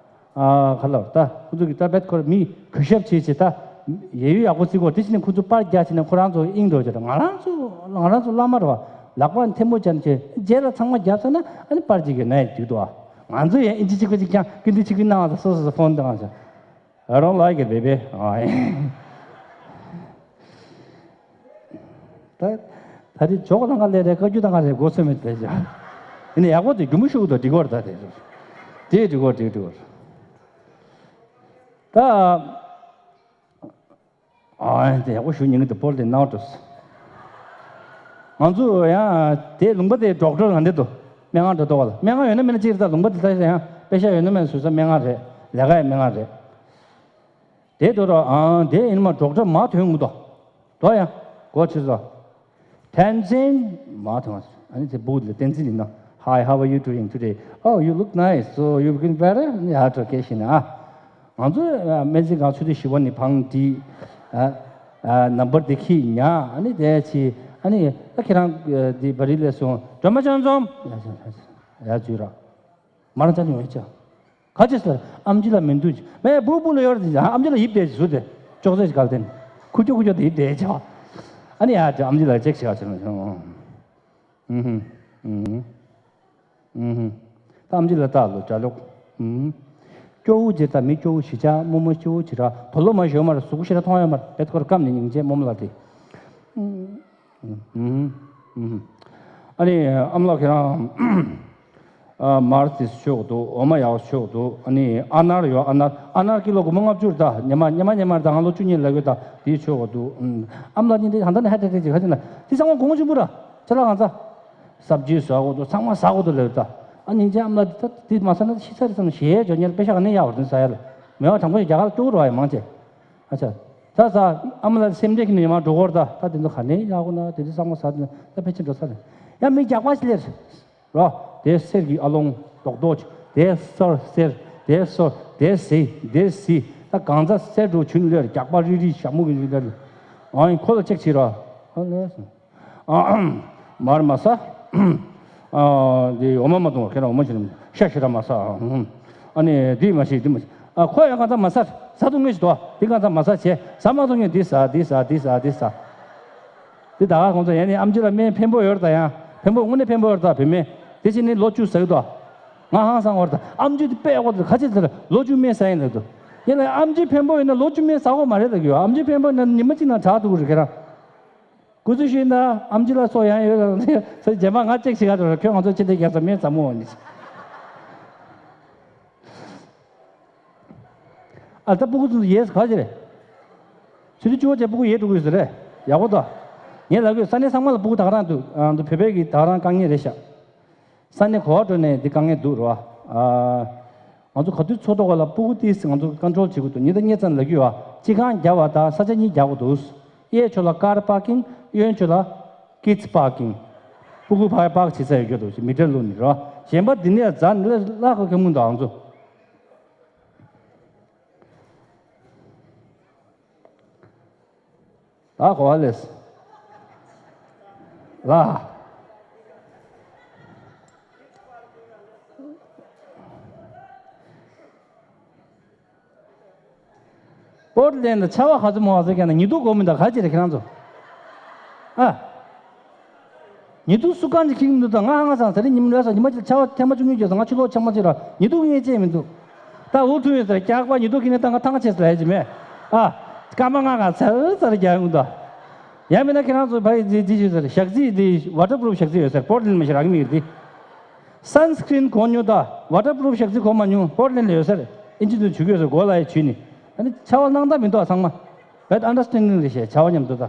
ཨ་ག་ལ་ད་ཁོ་ཚོ་གི་ད་བེད་ཁོ་ར་མི་གུས་ཞབས་བྱེད་བྱེད་ད་ཡས་ཡོད་ཡག་པོ་བརྩི་གོ་དེ་བཞིན་ཁོ་ཚོ་པར་རྒྱག་བྱེད་ན་ཁོ་རང་ཚོ་དབྱིངས་འགྲོ་བྱེད་ད་ང་རང་ཚོ་ང་རང་ཚོ་བླ་མ་ར་བ་ལག་པ་ཐལ་མོ་སྦྱར་བྱེད་རྗེས་ལ་ཚང་མ་རྒྱབ་ཚར་ན་ཨ་ནི་པར་གཅིག་གི་ནས་དུས་དོ་ང་ཚོ་ཡང་ཨིན་ཅི་གཅིག་པ་གཅིག་ཀྱང་ཀི་འདི་གཅིག་གི་གནང་བ་ད་སོ་སོ་སོ་ཕོན་དང་ང་ཚོ་I don't like it, baby. ད་ད་རེས་ཇོག་ལ་ང་ལས་རེད་བཀའ་བརྒྱུད་ད་ང་རེད་མགོ་ཚོས་མེད་དེ་ཅག་ཡིན་ན་ཡག་པོ་དེ་རྒྱུ་མ་ཤུགས་དང་འགྲིག་གོ་ར་ད་དེ་དེ་འགྲིག་གོ་འགྲིག་འགྲིག་གོ་ད་ཨ་དེ་ཡག་པོ་ཞུ་ཉིན་གི་དེ་པོལ་དེ་ནང་འགྲོ་ང་ཚོ་ཡང་དེ་ལུང་པ་དེ་ཌོག་ཊར་ག་འདྲ་འདུག་སྨན་ཁང་འགྲོ་ཐུབ་པ་ལ་སྨན་ཁང་ཡོད་ན་མེད་ན་ཅིག་རེད་ད་ལུང་པ་དེ་ལྟ་ཡང་པེ་ཤ་ཡོད་ན་མེད་ན་བཟོ་ས་སྨན་ཁང་རེད་ལས་ཀ་ཡི་སྨན་ཁང་རེད། དེ་དོ་ར་ཨང་དེ་ཡིན་མ་ཌོག་ཊར་མ་ཐོན་ངུ་དོ། དོ་ཡ། གོ་ཆི་ཟོ། བསྟན་འཛིན་མ་ཐོན་ཨ་ནི་དེ་བུ་ལ་བསྟན་འཛིན་ཡིན་ན། Hi, how are you doing today? Oh, you look nice. So you been better? ཡ་ཏྲ་སྐད་ཤེས་ན་ཨ། ང་ཚོ་སྨན་རྩིས་ཁང་ཚུད་དུ་ཞི་བ་ནི་བང་དི། ཨ། ནམ་བར་དེ་ཁྱི་ཉ་ཨ་ནི་དེ་ཆི་ཨ་ནི་ཨ་ཁྱེད་རང་དེ་བ་རི་ལས་སོང་སྒྲོལ་མ་ཆང་འཛོམས། ཡ་ཚུད་ར། མ་རང་ཅག་ནི་འོན་ཅག་ག་ཅི་ཟེར་ཨམ་ཅི་ལ་མི་འདུག་མེ་སྤུ་སྤུ་ལ་ཡོར་དེ་ཨམ་ཅི་ལ་ཡིབ་བསྡད་ཟུར་དེ་ཅོག་ཙེ་ཞིག་གལ་ཏེ་ཁུ་ཅོ་ཁུ་ཅོ་དེ་ཡིབ་བསྡད་ཅག་ཨ་ནི་ཡ་ཨམ་ཅི་ལ་ཅེག་ཞིག་ཨ་ཅི་ལ་ཨུམ་ཧུམ་ཨུམ་ཧུམ་ད་ཨམ་ཅི་ལ་ལྟ་ལོ་ཅ་ལོག་ཨུམ་སྐྱོ་བོ་ཇེ་ད་མི་སྐྱོ་བོ་ཞི་ཅག་རྨོ་མོ་སྐྱོ་བོ་ཇེ་ར་དོ་ལོ་མ་ཞོ་མར་ཟུག་ཤི་ར་མཐོང་ཡོད་མར་བེད་ཁོར་སྐམ་ནི་སྙིང་རྗེ་རྨོ་མོ་ལ་དེ་ཨུམ། ཨ་ནི་ཨ་མ་ལགས་ཁྱེད་རང་མར་ཙིས་ཆོག་འདུག་འོ་མ་ཡག་ཆོག་འདུག་ཨ་ནི་ཨ་ནར་ཡོད་ཨ་ནར་ཨ་ནར་ཀི་ལོ་སྒོར་མོ་ལྔ་བཅུ་རེད་ད་ཉི་མ་ཉི་མ་ཉི་མར་ད་ང་ལོ་བཅུ་གཉིས་ལ་གི་ད་དེ་ཆོག་འདུག་ཨ་མ་ལགས་ཉིན་དེ་ད་ལྟ་ནས་ཧ་ཏེ་ཏེ་ཅིག་ཧ་ཅི་ན་དེ་ཚང་མ་གོང་ཆེན་པོ་ར་ཅ་ལག་གང་ཚ་སབ་ཇི་ཟ་དགོས་འདུག་ཚང་མ་ཟ་དགོས་འདུག་ལབ་ད་ཨ་ཉིན་ཅན་ཨ་མ་ལགས་དེ་ད་དེ་མ་ཟ་ན་ཤི་ཚར་རེད་བསམ་ཞེས་བརྗོད་ཉེར་པེ་ཤ་ག་ནས་ཡག་བར་དུ་ཟ་ཡ་ལ་མེ་བ་དྲང་པོ་ཞིག་རྒྱ་གར་སྐྱོ་བོ་ར་བ་ཡ་མང་ཆེ། ཨ་ཅག་ད་ས་ཨ་མ་ལགས་སེམས་ཁྲལ་གྱི་ནི་མ་འགྲོ་གོར་ད་ད་དེ་ཚོ་ག་ནས་ཡག་གོ་ན་དེ་དུས་ས་མོ་ས་དེ་ད་ཕལ་ཆེར་འགྲོ་ས་རེད། ཡ་མི་རྒྱག་པ་ཞིག་ལེར་རོ། དེ་གསེར་གྱི་ཨ་ལོང་རྡོག་རྡོག་ཅིག་དེ་སོར་གསེར་དེ་སོར་དེ་ཟེ་དེ་ཟེ་ད་གང་ཚ་གསེར་འགྲོ་ཆུན་ལེར་རྒྱག་པ་རི་རི་ཞྭ་མོ་གི་རི་ལེར་ཨ་ཡིན་ཁོ་ལ་ཅེག་བྱེད་རོ། ཨ་ལེ། མར་མ་ཟ། འདི་འོ་མ་མ་བཏུང་བར་ཁྱེད་རང་འོ་མ་ཞིག་ཤ་ཞེ་དྲག་མ་ཟ། ཨ་ནི་འདི་མ་ཤེས་འདི་མ་ཤེས། ཁོ་ཡང་གང་ཟག་མ་ཟ། ཟ་འདུག་ངེས་ཤིག་དོ། འདི་གང་ཟག་མ་ཟ་བྱས་ཟ་མ་འདུག་ངེས་འདི་ཟ་འདི་ཟ་འདི་ཟ་འདི་ཟ། འདི་ད་ག་ཁོང་ཚོ་ཡང་ནི་ཨམ་ཆི་ལ་སྨན་ཕན་པོ་ཡོད་ད་ཡང་ཕན་པོ་དངོས་གནས་ཕན་པོ་ཡོད་ད་བུད་མེད་དེ་ཕྱིན་ནི་ལོ་བཅུ་ཟ་གི་དོ། ང་ཧང་སང་བར་ད་ཨམ་ཆི་འདི་དཔེ་ཡག་པོ་འདུག་ཁ་ཆེ་ཟེར་ལོ་བཅུ་སྨན་ཟ་ཡིན་ལབ་འདུག་ཡིན་ལ་ཨམ་ཆི་ཕན་པོ་ཡིན་ན་ལོ་བཅུ་སྨན་ཟ་དགོས་མ་རེད་ལབ་གི་ཡོད། ཨམ་ཆི་ཕན་པོ་ཡིན་ན་ཉི་མ་གཅིག་ནང་དྲག་འདུག་གི་རེད་ཁྱེད་རང་། སྐུ་གཟུགས་ཤིག་ན་ཨམ་ཆི་ལ་སོགས་ཡང་ཡོད་ལ་ཚེ་རྗེས་མ་ང་ཅེག་ཞིག་ག་འགྲོ་ར་ཁྱོད་ང་ཚོ་ཅི་འདྲ་རྒྱག་ས་མེད་ཙམ་མོ་ནི། ཨ་ད་སྤུ་གུ་ཚོ་ཡས་ག་ཅི་རེད། ཚུལ་དུ་བཅུ་བ་ཅེ་སྤུ་གུ་ཡས་འགྲོ་གི་ཡོད་ས་རེད། ཡག་པོ་ད། ངས་ལབ་གི་ཡོད་ས་གནས་ཚང་མ་ལ་སྤུ་གུ་ད་ག་རང་འདུག་ཨ་འདུག་བོད་པའི་གི་ད་ག་རང་དཀའ་ངལ་རེད་ཤག་ས་གནས་གོ་བ་སྤྲོད་ནས་འདི་དཀའ་ངལ་འདུག་རོ། ཨ། ང་ཚོ་ག་དུས་ཚོགས་ཐོག་ལ་སྤུ་གུ་ཏིས་ང་ཚོ་ཀོན་ཊོལ་བྱེད་དགོས་འདུག་ཉི་ཟླ་གཉིས་ཙམ་ལབ་ཀྱི་ཡོད། སྤྱི་ཁང་རྒྱག་པ་དང་ས་ཆ་གཉིས་རྒྱག་དགོས་འདུག་གཡས་ཕྱོགས་ལ་ཀར་པར་ཀིང་གཡོན་ཕྱོགས་ལ་ཀིཌས་པར་ཀིང་། སྤུ་གུ་ཕར་པར་ཀ་བྱེད་ས་ཡོད་རྒྱུ་འདུག་མི་ཊར་ལོན་ནི་རོ། གཞན་པ་འདི་ནས་རྫ་ནི་ལ་ལྷག་ག་གེ་མུ་འདུག་ང་ཚོ། ད་གོ་བ་ལེས། ལ། པོར་ཊ་ལེན་ཌ་ཆར་པ་ག་ཚོད་མང་བ་ཟེར་ཀྱང་ན་ཉི་གདུགས་དགོས་མི་འདུག་ག་ཅི་རེད་ཁྱེད་རང་ཚོ། ཨ། ཉི་གདུགས་སུ་གང་ཅིག་ཁེངས་འདུག་ད་ང་ཧང་སང་ཟེར་རེད། ཉིན་མོ་ལ་སོ་ཉི་མ་གཅིག་ཆར་པ་ཐེངས་མ་བཅུ་གཉིས་བརྒྱབ་སོང་། ང་ཕྱི་ལོགས་ཆར་པ་གཅིག་ར་ཉི་གདུགས་ངས་བཅད་མི་འདུག་ད་འུ་ཐུག་ཡོད་ཟེར་རྒྱག་པ་ཉི་གདུགས་ཁེངས་ནས་ད་ང་ཐང་ཆད་ཟེར་ལ་ཡ་ཅི་མེད། ཨ། སྐར་མ་ལྔ་གང་ཚར་ཚར་རྒྱག་ཡོང་ད། ཡང་མིན་ན་ཁྱེད་རང་ཚོ་ཕ་གི་ཅི་ཅི་ཞུ་ཟེར་ཞག་རྩི་འདི་ཝ་ཊར་པུ་རུབ་ཞག་རྩི་ཡོད་ཟེར། པོར་ཊ་ལེན་ཌ་མ་ཞིག་རག་གི་མི་ཡོད་དེ། སན་སི་ཀྲིན་གོན་ཉོ་ད། ཝ་ཊར་པུ་རུབ་ཞག་རྩི་གོན་མ་ཉོ། པོར་ཊ་ལེན་ཌ་ལ་ཡོད་ཟེར། ཨིན་ཇི་དུ་བྱུག་ཡོད་ཟེར། མགོ་ལ་ཡ་བྱུག་ནི། ཨ་ནི་ཆར་པ་སྣང་དག་མི་འདུག་ཚང་མ། བེད་ཨན་ཌར་སི་ཊེན་ཌིང་རེད་ཤག་ཆར་པ་མཉམ་དུ་ད།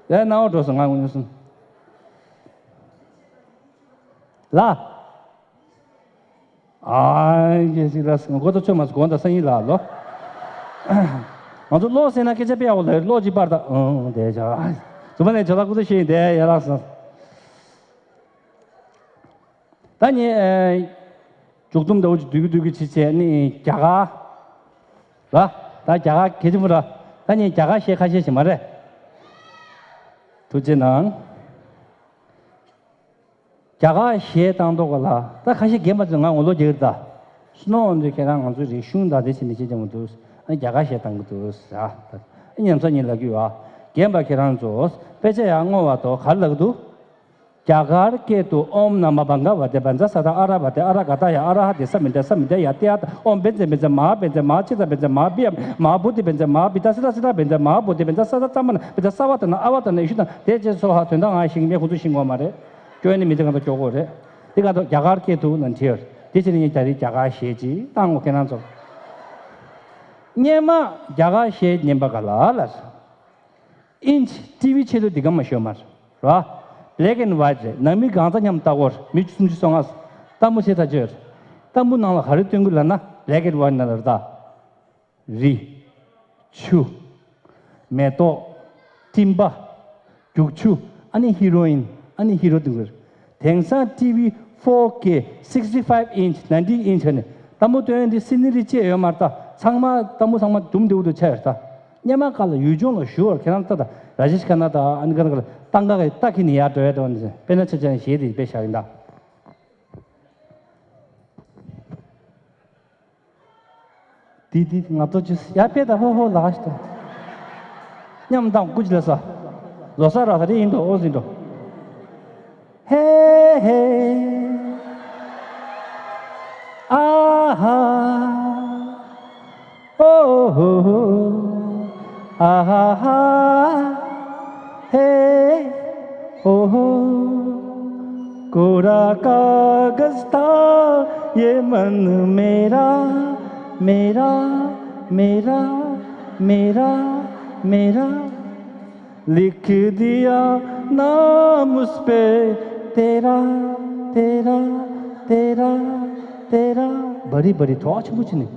ཡ་སྣང་བ་འགྲོ་སོང་ང་ངུ་ངུ་སོང་། ལ། ཨ་ཡེ་ཞིག་ལ་སོང་། མགོ་ཏོ་ཆོད་མ་སོང་། དགོང་དག་སང་ཉིན་ལ་ལོ། ང་ཚོ་བློ་གསལ་ན་སྐད་ཆ་དཔེ་ཡག་པོ་ལ་བློ་ཅིག་པར་ད་ཨང་དེ་ཆ། ཟུར་པ་ནས་ཇོ་ལགས་སྐུ་ཚེ་ཞུ་ཡིན་དེ་ཡ་ལགས་སོང་། ད་ནི་ཨེ། མཇུག་སྡོམ་འདྲ་བོ་ཅིག་བསྡུས་ཀྱི་བསྡུས་ཀྱི་བྱེད་བྱས་ནི་རྒྱ་གར། ལ། ད་རྒྱ་གར་གལ་ཆེན་པོ་ར། ད་ནི་རྒྱ་གར་གཞས་ཁ་ཤས་ཤིག་མ་རེད། ཐུགས་རྗེ་གནང་། རྒྱ་གར་གཞས་བཏང་མདོག་ག་ལ། ད་ཁ་ཤས་རྒན་པ་ཚོས་ང་ངོ་ལོག་རྒྱག་གི་རེད་ད། སུ་ནོ་འོན་ཏེ་ཁྱེད་རང་ང་ཚོའི་རིག་གཞུང་དང་དེ་བྱས་ནས་ཅི་ཅང་མི་འདུག་ཨ་རྒྱ་གར་གཞས་བཏང་གི་འདུག་ཟེར། ཨ་ཉམས་ས་ཉིད་ལ་གུས་པ། རྒན་པ་ཁྱེད་རང་ཚོ་དཔེ་ཆ་ཡར་བསྔོ་བ་དོ་ག་རེ་ལབ་ཀྱི་འདུག་རྒྱ་གར་སྐད་དུ་ཨོཾ་ན་མ་བྷ་ག་ཝ་ཏེ་བཛྲ་ས་ཏྭ་ཨ་ར་བ་ཏེ་ཨ་ར་ག་ཏ་ཡ་ཨ་ར་ཧ་ཏེ་ས་མི་ཏེ་ས་མི་ཏེ་ཡ་ཏེ་ཡ་ཏ་ཨོཾ་བཛྲ་བཛྲ་མ་བཛྲ་མ་ཆི་ཏ་བཛྲ་མ་བྷི་ཡ་མ་བྷུ་ཏེ་བཛྲ་མ་བྷི་ཏ་སི་ཏ་སི་ཏ་བཛྲ་མ་བྷུ་ཏེ་བཛྲ་ས་ཏྭ་ཙ་མ་ན་བཛྲ་ས་ཝ་ཏ་ན་ཨ་ཝ་ཏ་ན་ཡེ་ཤུ་ཏ་ན་དེ་ཅེས་སོ་ཧ། དོན་དག་ང་ཤེས་ཀྱི་མེད། ཁོང་ཚོ་ཤེས་དགོས་མ་རེད། སྐྱོན་ནི་མི་དེ་གང་ལྟར་སྐྱོ་གོ་རེད། དེ་གང་ལྟར་རྒྱ་གར་སྐད་དུ་ནང་བྲིས་ཡོད། དེ་ཕྱིར་ངས་རྒྱ་རིགས་རྒྱ་གར་གཞས་ཅིག་བཏང་གོ་ཁྱེད་རང་ཚོ། སྔོན་མ་རྒྱ་གར་གཞས་ཉན་པ་ག་ལ་ལ། ཨིན་ཇི་ཊི་ཝི་ཆེད་དུ་འདི་ག་མ་ཤོད་མ་རེད་ར། བྷི་ལེག་ཨེན་ཝའིཊ་རེད། ནང་མི་གང་ཚ་མཉམ་ལྟ་གོ་རེད། མི་བཅུ་སུམ་ཅུ་སོ་ལྔ་སོ། ཏམ་བུ་ཆེ་ཐག་ཆོད་རེད། ཏམ་བུ་ནང་ལ་ག་རེ་སྟོན་གི་ལབ་ན་བྷི་ལེག་ཨེན་ཝའིཊ་ནང་ལ་རེད་ད། རི། ཆུ། མེ་ཏོག་སྤྲིན་པ། རྒྱུག་ཆུ། ཨ་ནི་ཧི་རོ་ཨིན། ཨ་ནི་ཧི་རོ་སྟོན་གི་རེད། དེང་སང་ཊི་ཝི་ཕོར་ཀེ་སིག་སི་ཕའིབ་ཨིན་ཆི་ནའིན་ཊི་ཨིན་ཆི་ནས་ཏམ་བུ་སྟོན་འདི་སི་ནི་རི་བཅས་ཡོད་མ་རེད་ད། ཚང་མ་ཏམ་བུ་ཚང་མ་དུམ་དེའུ་དུ་ཆགས་ཡོད་རེད་ད། སྔོན་མ་ག་ལ་ཡུལ་ལྗོངས་ལ་བཞུགས་པར་ཁྱེད་རང་ལྟ་ད་ར་ཇེཤ་ཁ་ན་ད་ཨ་ནི་ག་ན་ག་ལ་ཏང་ག་གི་རྟ་ཁྱེར་ནས་ཡར་འགྲོ་ཡ་འགྲོ་ནས་དཔེར་ན་ཆ་བཞག་ན་གཞས་དེ་དཔེ་བཞག་ཡིན་ད། དེ་དེ་ང་ཚོ་ཅི་ཡར་ཕེབས་ད་ཧོ་ཧོ་ལགས་ཤི་ད། མཉམ་དང་སྐུ་མཁྱེན་ལ་ས། ལོ་གསར་ར་ད་རེ་ཡིན་འགྲོ་ཨོ་ཟིན་འགྲོ། ཧེ་ཧེ། ཨ་ཧ། ཨོ་ཧོ་ཧོ། ཨ་ཧ་ཧ། ཧེ། ཨོ་ཧོ། कोरा कागज़ था ये मन मेरा, मेरा, मेरा, मेरा, मेरा। लिख दिया नाम उस पे तेरा, तेरा, तेरा, तेरा। बड़ी, बड़ी ठोच मुझने।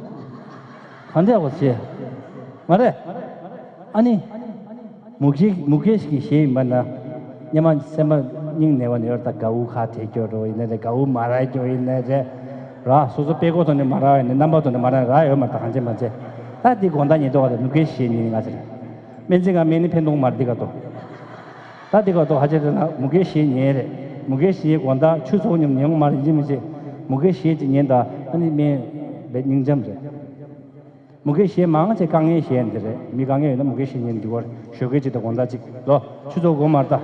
खंदे वो से। मारे। अनि मुकेश, मुकेश की शेम बना। ཉི་མ་སེམས་པ་སྙིང་ནད་པ་ནས་ཡོད་ད། དགའ་བོ་ཁ་བྲལ་སྐྱོ་རོ་ཡིན་ན་རེད། དགའ་བོ་མ་ར་སྐྱོ་ཡིན་ན་རེད། ར་སོ་སོ་དཔེ་ཀོ་ཐོག་ནས་མ་ར་བ་ཡིན་ན་རྣམ་པ་ཐོག་ནས་མ་ར་ར་ཡོད་མ་ད་གང་བྱེད་མ་བྱེད། ད་འདི་དགོང་དག་ཉིན་ཐོག་ད་ནུབ་ཁའི་གཞས་ཉན་ང་ཚེ་རེད། སྨན་རྩིས་ཁང་སྨན་ནི་ཕན་ཐོགས་མ་རེད་འདི་ག་ཏོ། ད་འདི་ག་ཏོ་ཧ་ཅེ་རེད་ན་མུ་གེ་གཞས་ཉན་རེད། མུ་གེ་གཞས་དགོང་དག་ཆུ་ཚོགས་མཉམ་ཉན་མ་རེད་ཡིན་མི་བྱེད། མུ་གེ་གཞས་ཅིག་ཉན་ད་ཨ་ནི་སྨན་བས་སྙིང་འཇམ་རེད། མུ་གེ་གཞས་མང་ཆེ་དཀའ་ངལ་གཞས་འདི་རེད། མི་དཀའ་ངལ་ཡོད་ན་མུ་གེ་གཞས་ཉན་འདི་བར་ཞོགས་ཀས་ཅིག་དང་དགོང་དག་ཅིག་ལོ་ཆུ་ཚོད་དགུ་མར་ལྟ།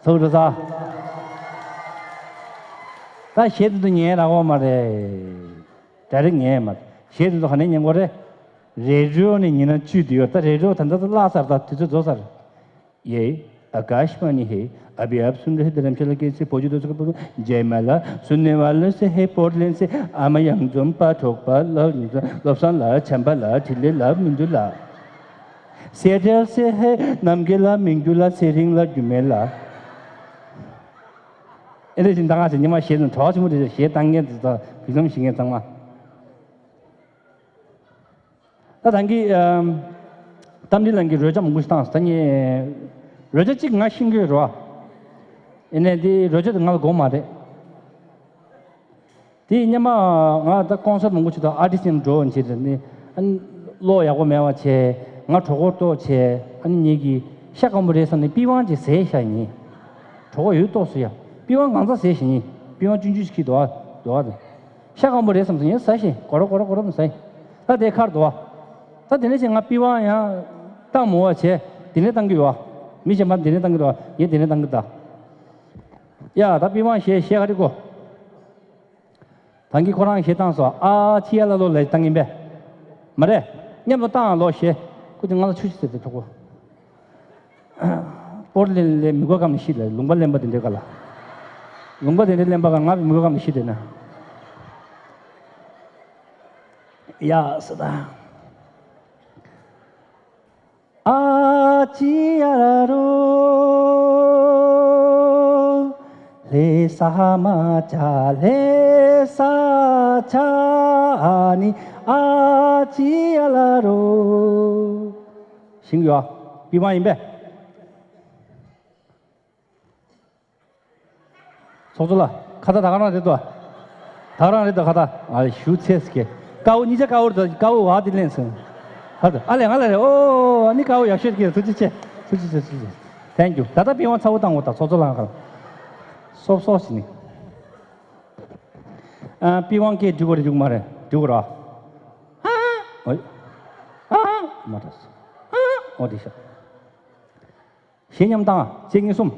ཚོགས་འགྲོ་ས། ད་གཞས་འདི་ཚོ་ཉན་རག་གོ་མ་རེད། ད་རེ་ཉན་མ་རེད། གཞས་འདི་ཚོ་ག་ནས་ཉན་དགོས་རེད། རེ་ཌི་ཡོ་ནས་ཉན་ན་བཅུད་དུ་ཡོད། ད་རེ་ཌི་ཡོ་ད་ལྟ་ཚོ་བརླག་ཚར། ད་དུས་ཚོད་རྫོགས་ཚར། ये आकाशवाणी है। अभी आप सुन रहे धर्मशाला के से पोजो दोस्तों का प्रोग्राम जयमाला। सुनने वालों से है पोर्टलैंड से आमा यांगजोम पा ठोक पा ला लोबसान ला छम्बा ला ठिल्ले ला मिंदु ला। सेटल से है नमके ला मिंगु ला सेरिंग ला जुमे ला। ཨེ་འདྲ་ཞིག་འདང་ང་ཞིག་ཉི་མ་གཞས་དང་གྲོགས་ཆེན་པོ་དེ་གཞས་བཏང་མཁན་དེ་དག་བུ་ལམ་ཞིག་ངས་ཚང་མ། ད་ཐང་གི་ཨམ། གཏམ་འདི་ལང་གི་རོལ་ཆ་མང་པོ་ཞིག་བཏང་སོང་། ད་ངས་རོལ་ཆ་གཅིག་ང་ཤེས་ཀྱི་ཡོད་རེད་བ། ཡིན་ནའི་འདི་རོལ་ཆ་དེ་ང་ལ་དགོས་མ་རེད། དེ་སྔོན་མ་ང་ད་ཀོན་སར་མང་པོ་བྱེད་དུས་ཨར་ཊི་སི་ཊི་མཉམ་འགྲོ་བྱེད་དུས་ནི་ཨ་ནི་བློ་ཡག་པོ་མེད་པ་བྱས། ང་གྲོད་ཁོག་ལྟོགས་བྱས། ཨ་ནི་ངེད་ཀྱི་ཤ་སྐམ་པོ་རེད་བསམ་ནས་པི་ཝང་ཅིག་བཟས་བཞག་ཡིན། གྲོད་ཁོག་ཡོད་ཏོག་ཙམ་ཡ། པི་ཝང་གང་ཚ་བཟས་བཞག་ཡིན། པི་ཝང་ཆུང་ཆུང་ཞིག་གིས་འདུག་ཨ་འདུག་ཨ་དེ། ཤ་སྐམ་པོ་རེད་བསམ་སོང་། ངས་ཟ་ཞེས་གོ་རོ་གོ་རོ་གོ་རོ་མི་ཟ་ཡིན། ད་དེ་ཁར་འདུག་བ། ད་དེ་ནས་ཅིག་ང་པི་ཝང་ཡང་བཏང་མོ་བ་བྱས། དེ་ནས་བཏང་གི་ཡོད་བ། མི་གཞན་པ་དེ་ནས་བཏང་གི་འདུག་བ། ངས་དེ་ནས་བཏང་གི་ད། ཡ་ད་པི་ཝང་གཞས་གཞས་ག་རེ་གོ། ད་གིན་ཁོ་རང་གཞས་བཏང་སོང་། ཨ་ཅི་ཡ་ལ་ལོ་ལ་བཏང་གིན་པས། མ་རེད། མཉམ་དུ་བཏང་ཨ་ལོ་གཞས། ཁོ་ཅིག་ང་ལ་ཆུ་ཞིག་ཟེར་ཏེ་གྲོགས་པོ། པོར་ལེན་ལས་མི་གོ་གམ་ནི་ཤི་ལ་ལུང་པ་ལེན་པ་དེ་འདྲའི་ག་ལ། ལུང་པ་དེ་འདྲའི་ལེན་པ་ག་ང་མི་གོ་གམ་ནི་ཤི་དེ་ན། ཡ་ས་ད། ཨ་ཅི་ཡ་ར་རོ། ལྷེ་ས་མ་ཅ་ལྷེ་ས་ཅ་ཨ་ནི་ཨ་ཅི་ཡ་ལ་རོ། ཞིང་ཡོ། པི་མ་ཡིན་པས། ཚོགས་གཙོ་ལགས། ཁ་བརྡ་ད་ག་རང་རེད་དོ། ད་ག་རང་རེད་དོ་ཁ་བརྡ། ཨ་ཞུ་ཚེས་ཀྱི། དཀར་པོ་གཉིས་ཆ་དཀར་པོ་རེད་དོ། དཀར་པོ་བ་དེ་ལེན་སོང་། ཧ་དོ་ཨ་ལས་ང་ལ་རེད། ཨོ་ཨ་ནི་དཀར་པོ་ཡག་ཤོས་ཀྱི་ཐུགས་རྗེ་ཆེ། ཐུགས་རྗེ་ཆེ། ཐུགས་རྗེ་ཆེ། Thank you། ད་ལྟ་པི་ཝང་ཚ་བོ་བཏང་བོ་དང་ཚོགས་གཙོ་ལགས་ཁ་ལ། སོབ་སོབ་ཞིག་ནི། ཨ་པི་ཝང་སྐད་འགྲིག་གོ་རེད་འགྲིག་མ་རེད་འགྲིག་གོ་ར། ཨོ། ཨ་མ་རེད། ཨོ་དེ་ཤ། གཞས་མཉམ་བཏང་ཨ། གཅིག་གཉིས་གསུམ།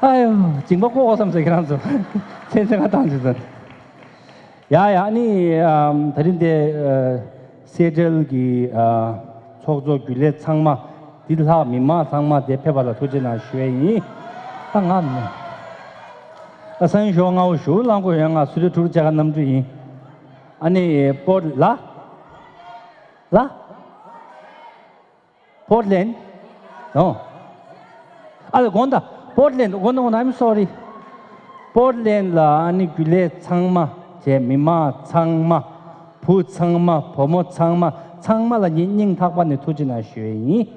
ཨ་ཡོ། མཇིང་པ་ལྐོག་བསམ་ཟེར་ཁྱེད་རང་ཚོ། མཚན་མཚན་ང་བཏང་ཅི་ཟེར། ཡ་ཡ་ཨ་ནི་ཨམ་ད་རིང་དེ་ཨ་སེ་འབྲེལ་གྱི་ཨ་ཚོགས་གཙོ་རྒྱུན་ལས་ཚང་མ་འདི་ལྷག་མི་མང་ཚང་མ་དེ་ཕེབས་པ་ལ་ཐུགས་རྗེ་གནང་ཞུ་ཡས་ཡིན། ད་ང་མི་ཨ་སང་ཞོགས་སྔ་བོ་ཞུ་ལང་གོ་ཡོད་ང་སུ་རེ་ཕྲུ་གུ་བྱ་དགའ་གནམ་གྲུ་ཡིན། ཨ་ནི་པོར་ལ་ལ། པོར་ལེན། ཨོ། ཨ་ལེ་དགོངས་དག་པོར་ལེན་དགོངས་དག I'm sorry། པོར་ལེན་ལ་ཨ་ནི་རྒྱུན་ལས་ཚང་མ་བྱས་མི་མང་ཚང་མ། བུ་ཚང་མ་བུ་མོ་ཚང་མ་ཚང་མ་ལ་ངས་སྙིང་ཐག་པ་ནས་ཐུགས་རྗེ་གནང་ཞུ་ཡས་ཡིན།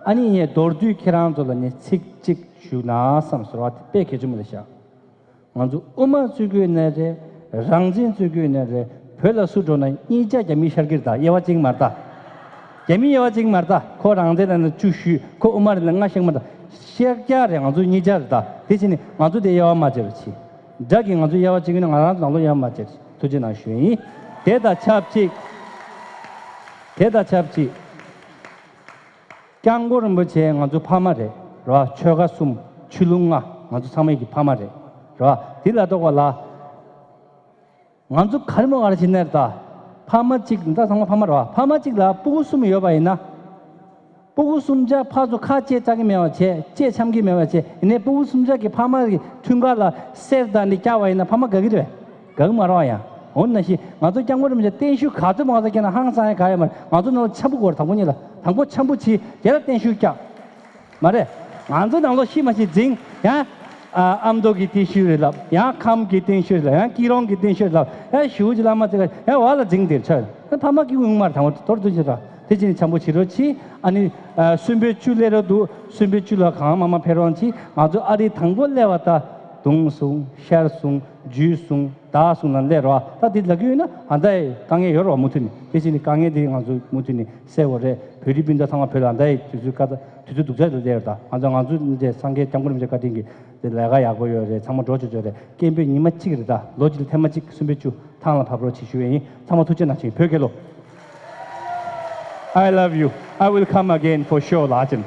ཨ་ནི་ངས་མདོར་བསྡུས་ཁྱེད་རང་ཚོ་ལ་ངས་ཚིག་གཅིག་ཞུ་ན་བསམ་ཟེར་བ་དེ་དཔེ་གལ་ཆེན་པོ་རེད་ཤག་ང་ཚོ་དབུ་མ་བཙུགས་དགོས་ན་རེད། རང་བཙན་བཙུགས་དགོས་ན་རེད། བོད་ལ་སུ་འགྲོ་ན་གཉིས་ཆ་རྒྱ་མི་ཤར་གྱི་རེད་ད། དབྱེ་བ་གཅིག་མ་རེད་ད། རྒྱ་མི་དབྱེ་བ་གཅིག་མ་རེད་ད། ཁོ་རང་བཙན་ལ་ན་བཅུ་བཞི་ཁོ་དབུ་མ་རེད་ན་ལྔ་ཤར་མ་རེད་ད། ཤར་རྒྱག་རེད། ང་ཚོ་གཉིས་ཆ་རེད་ད། དེ་བྱས་ནས་ང་ཚོ་དེ་དབྱེ་བ་མ་བྱེད་རོགས་གྱིས། དགྲ་གིས་ང་ཚོ་དབྱེ་བ་གཅིག་ཡོད་ན་ང་རང་ཚོ་ནང་ལོགས་དབྱེ་བ་མ་བྱེད་རོགས་གྱིས། ཐུགས་རྗེ་གནང་ཞུ་ཡིན། དེ་དང་ཆབས་ཅིག་དེ་དང་ཆབས་ཅིག་སྐྱབས་མགོན་རིན་པོ་ཆེ་ང་ཚོ་ཕ་མ་རེད། རེད་བ། ཆོལ་ཁ་གསུམ་ཆོས་ལུགས་ལྔ་ང་ཚོ་ཚང་མའི་གི་ཕ་མ་རེད། རེད་བ། དེ་ལ་གཏོགས་པ་ལ། ང་ཚོ་ག་རེ་མོ་ག་རེ་བྱེད་ནས་རེད་ད། ཕ་མ་གཅིག་ད་ཚང་མ་ཕ་མ་རེད་བ། ཕ་མ་གཅིག་ལ་སྤུ་གུ་གསུམ་ཡོད་པ་ཡིན་ན། སྤུ་གུ་གསུམ་ཆ་ཕར་ཚུར་ཁ་གཅིག་བལྟ་གི་མེད་པ་བྱས་གཅིག་འཆམ་གི་མེད་པ་བྱས་ཡིན་ནའི་སྤུ་གུ་གསུམ་ཆ་གི་ཕ་མ་གི་ཐུན་ཁ་ལ་གསེར་དང་ནི་བཀྱག་པ་ཡིན་ན་ཕ་མ་དགའ་གི་རེད། དགའ་གི་མ་རེད་བ་ཡང་། འོ་ན་ཞིག་ང་ཚོ་སྐྱབས་མགོན་རིན་པོ་ཆེ་བརྟན་བཞུགས་ག་ཚོད་མང་ཚོགས་ཀྱི་ན་ཧང་སང་ཡ་ག་ཡོད་མ་རེད། ང་ཚོ་ནང་ལ་འཆམ་པོ་དགོས་རེད། དང་པོ་ཉིད་ལ་དང་པོ་འཆམ་པོ་བྱེད་རྒྱལ་ལ་བརྟན་བཞུགས་བཀྱག་མ་རེད། ང་ཚོ་ནང་ལོགས་ཤི་མ་ཤི་འཛིང་ཡང་། ཨ་ཨ་མདོ་གི་བརྟན་བཞུགས་རེད་ལབ། ཡང་ཁམས་ཀྱི་བརྟན་བཞུགས་རེད་ལབ། ཡང་སྐྱིད་རོང་གི་བརྟན་བཞུགས་རེད་ལབ། ཡང་ཞུ་ཅི་ལ་མ་ཅི་ག་ཡང་བ་ལ་འཛིང་དེར་ཆོད། ཕ་མ་གི་ངུང་མར་དང་པོ་དོར་དུ་ཅི་ར་དེ་ཅི་ནི་འཆམ་པོ་བྱེད་རོགས་གྱིས། ཨ་ནི་ཨ་སུན་པོའི་བཅུ་ལས་རོ་འདུག་སུན་པོའི་བཅུ་ལ་གང་མ་མ་ཕེ་རོགས་གྱིས། ང་ཚོ་ཨ་རི་དང་པོ་སླེབས་པ་ད་དུང་སོང་ཤར་སོང་རྒྱུས་སོང་དག་སོང་ལ་སླེབས་རོགས། ད་དེ་ལ་གི་ཡོད་ན་ཨ་ད་དཀའ་ངལ་ཡོད་རོགས་མུ་མཐུད་ནི་དེ་ཅི་ནི་དཀའ་ངལ་དེ་ང་ཚོ་མུ་མཐུད་ནི་སེལ་བ་རེད། བོད་རིགས་སྤུན་ཟླ་ཚང་མ་བོད་ལ་ཨ་ད་དུས་ཚོད་ཀ་ད་དུས་ཚོད་སྡུག་ཅག་ཏུ་སླེབས་རེད། ད་ང་ཚོ་ང་ཚོ་འདི་སངས་རྒྱས་སྐྱབས་མགོན་རིན་པོ་ཆེ་བཀའ་དྲིན་གྱིས་དེ་ལས་ཀ་ཡག་པོ་ཡོད་རེད། ཚང་མ་འགྲོ་ཆོག་ཆོག་རེད། སྐད་འབོད་ཉི་མ་གཅིག་རེད། ད་ལོ་གཅིག་ལ་ཐེངས་མ་གཅིག་སུན་པོའི་བཅུ་ཐང་ལ་བབས་རོགས་བྱེད་ཞུ་བ་ཡིན། ཚང་མ་ཐུགས་རྗེ་གནང་ཞིང་བོད་རྒྱལ་ལོ། I love you. I will come again for sure ལགས་ཅན།